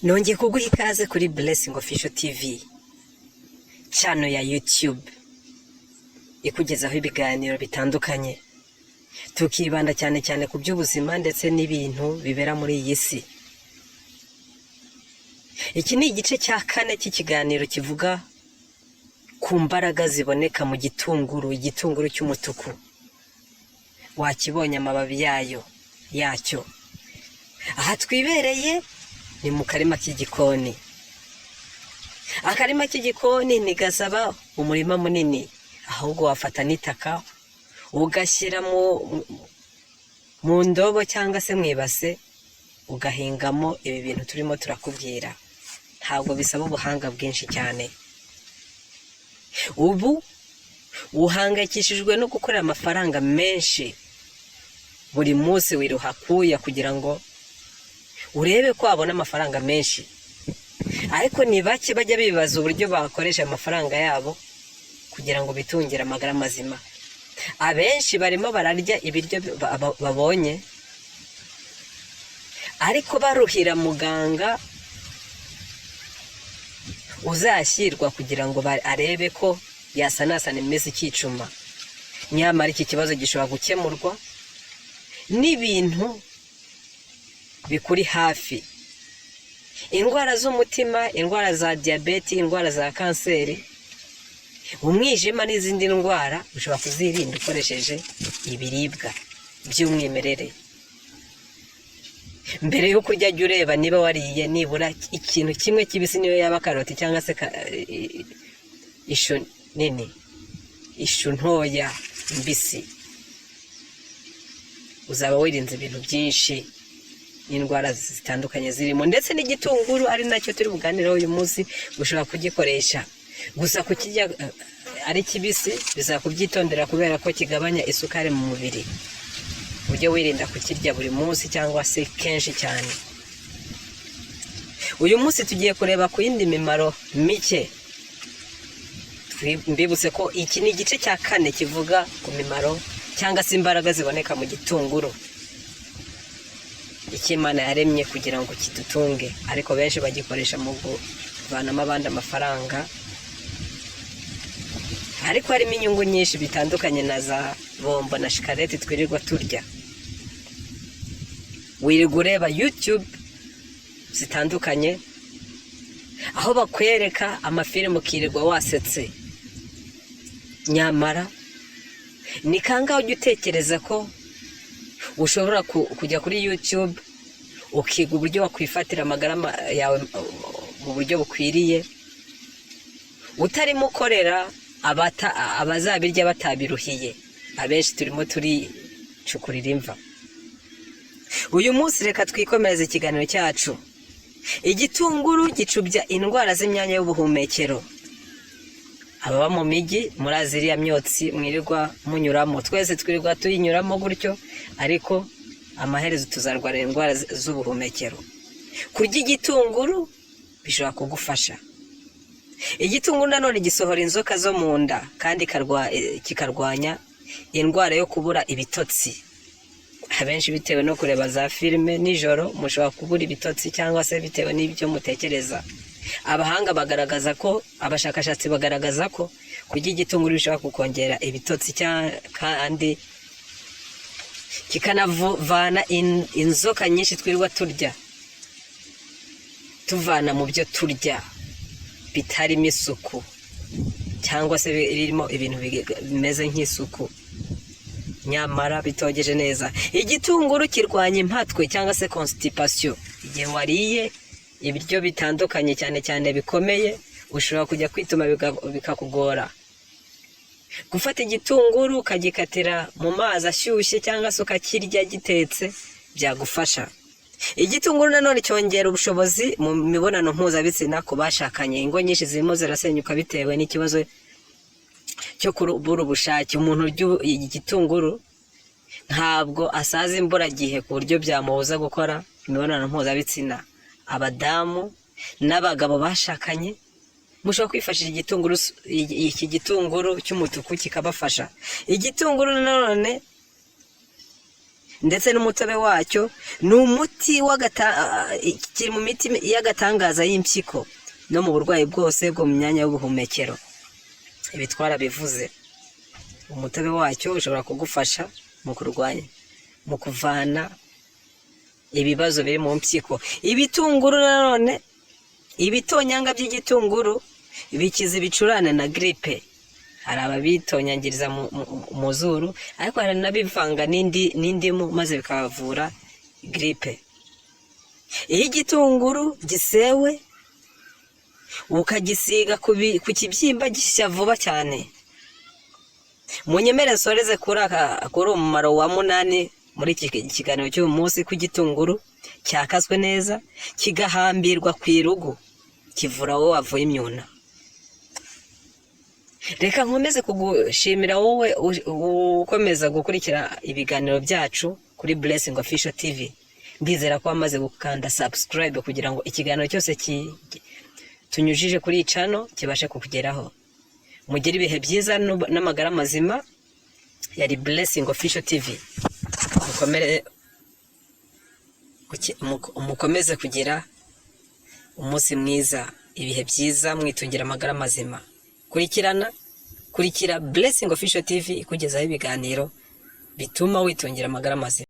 Nongeye kuguha ikaze kuri Blessing Official TV, channel ya YouTube ikugezaho ibiganiro bitandukanye, tukibanda cyane cyane ku by'ubuzima ndetse n'ibintu bibera muri iyi si. Iki ni igice cya kane cy'ikiganiro kivuga ku mbaraga ziboneka mu gitunguru, igitunguru cy'umutuku. Wakibonye amababi yayo yacyo. Aha twibereye ni mu karima k'igikoni. Akarima k'igikoni ntigasaba umurima munini, ahubwo wafata n'itaka ugashyira mu ndobo cyangwa se mu ibase, ugahingamo ibi bintu turimo turakubwira. Ntabwo bisaba ubuhanga bwinshi cyane. Ubu uhangayikishijwe no gukorera amafaranga menshi buri munsi, wiruha akuya kugira ngo urebe ko wabona amafaranga menshi, ariko ni bake bajya bibaza uburyo bakoresha amafaranga yabo kugira ngo bitungire amagara mazima. Abenshi barimo bararya ibiryo babonye, ariko baruhira muganga uzashyirwa kugira ngo arebe ko yasanasana iminsi ikicuma. Nyamara iki kibazo gishobora gukemurwa n'ibintu bikuri hafi. Indwara z'umutima, indwara za diyabeti, indwara za kanseri, umwijima n'izindi ndwara ushobora kuzirinda ukoresheje ibiribwa by'umwimerere. Mbere yo kurya, jya ureba niba wariye nibura ikintu kimwe kibisi, niyo yaba karoti cyangwa se ishu nini, ishu ntoya mbisi. Uzaba wirinze ibintu byinshi n'indwara zitandukanye zirimo ndetse n'igitunguru, ari nacyo turi buganireho uyu munsi. Ushobora kugikoresha gusa kukirya ari kibisi bisaba kubyitondera kubera ko kigabanya isukari mu mubiri. Ujye wirinda kukirya buri munsi cyangwa se kenshi cyane. Uyu munsi tugiye kureba ku yindi mimaro mike. Mbibutse ko iki ni igice cya kane kivuga ku mimaro cyangwa se imbaraga ziboneka mu gitunguru, icyo Imana yaremye kugira ngo kidutunge, ariko benshi bagikoresha mu kuvanamo abandi amafaranga. Ariko harimo inyungu nyinshi bitandukanye na za bombo na shikarete twirirwa turya. Wirirwa ureba YouTube zitandukanye aho bakwereka amafilime, ukirirwa wasetse. Nyamara ni kangahe ujya utekereza ko ushobora kujya kuri YouTube ukiga uburyo wakwifatira amagara yawe mu buryo bukwiriye, utarimo ukorera abazabirya batabiruhiye? Abenshi turimo turicukurira imva. Uyu munsi reka twikomereze ikiganiro cyacu. Igitunguru gicubya indwara z'imyanya y'ubuhumekero. Ababa mu mijyi murazi iriya myotsi mwirirwa munyuramo, twese twirirwa tuyinyuramo gutyo, ariko amaherezo tuzarwara indwara z'ubuhumekero. Kurya igitunguru bishobora kugufasha. Igitunguru nanone gisohora inzoka zo mu nda kandi kikarwanya indwara yo kubura ibitotsi. Abenshi bitewe no kureba za filime nijoro mushobora kubura ibitotsi, cyangwa se bitewe n'ibyo mutekereza. Abahanga bagaragaza ko, abashakashatsi bagaragaza ko kurya igitunguru bishobora kukongera ibitotsi kandi kikanavana inzoka nyinshi twirirwa turya, tuvana mu byo turya bitarimo isuku cyangwa se birimo ibintu bimeze nk'isuku nyamara bitogeje neza. Igitunguru kirwanya impatwe cyangwa se constipation. Igihe wariye ibiryo bitandukanye, cyane cyane bikomeye, ushobora kujya kwituma bikakugora. Gufata igitunguru ukagikatira mu mazi ashyushye cyangwa se ukakirya gitetse byagufasha. Igitunguru nanone cyongera ubushobozi mu mibonano mpuzabitsina ku bashakanye. Ingo nyinshi zirimo zirasenyuka bitewe n'ikibazo cyo kubura ubushake. Umuntu urya igitunguru ntabwo asaza imburagihe ku buryo byamubuza gukora imibonano mpuzabitsina. Abadamu n'abagabo bashakanye mushobora kwifashisha igitunguru, iki gitunguru cy'umutuku kikabafasha. Igitunguru nanone ndetse n'umutobe wacyo ni umuti kiri mu miti y'agatangaza y'impyiko no mu burwayi bwose bwo mu myanya y'ubuhumekero. Ibi twarabivuze. Umutobe wacyo ushobora kugufasha mu kurwanya, mu kuvana ibibazo biri mu mpyiko. Ibitunguru nanone, ibitonyanga by'igitunguru bikiza ibicurane na giripe. Hari ababitonyangiriza mu zuru, ariko hari n'abivanga n'indimu maze bikabavura giripe. Iyo igitunguru gisewe ukagisiga ku kibyimba, gishya vuba cyane. Munyemere nsoreze kuri uwo mumaro wa munani muri iki kiganiro cy'uyu munsi, ko igitunguru cyakaswe neza kigahambirwa ku irugu kivura wowe wavuye imyuna. Reka nkomeze kugushimira wowe ukomeza gukurikira ibiganiro byacu kuri Blessing Official TV. Ndizera ko wamaze gukanda subscribe kugira ngo ikiganiro cyose tunyujije kuri iyi channel kibashe kukugeraho. Mugire ibihe byiza n'amagara mazima. Yari Blessing Official TV. Mukomere, mukomeze kugira umunsi mwiza, ibihe byiza, mwitungira amagara mazima. Kurikira Blessing Official TV ikugezaho ibiganiro bituma witungira amagara mazima.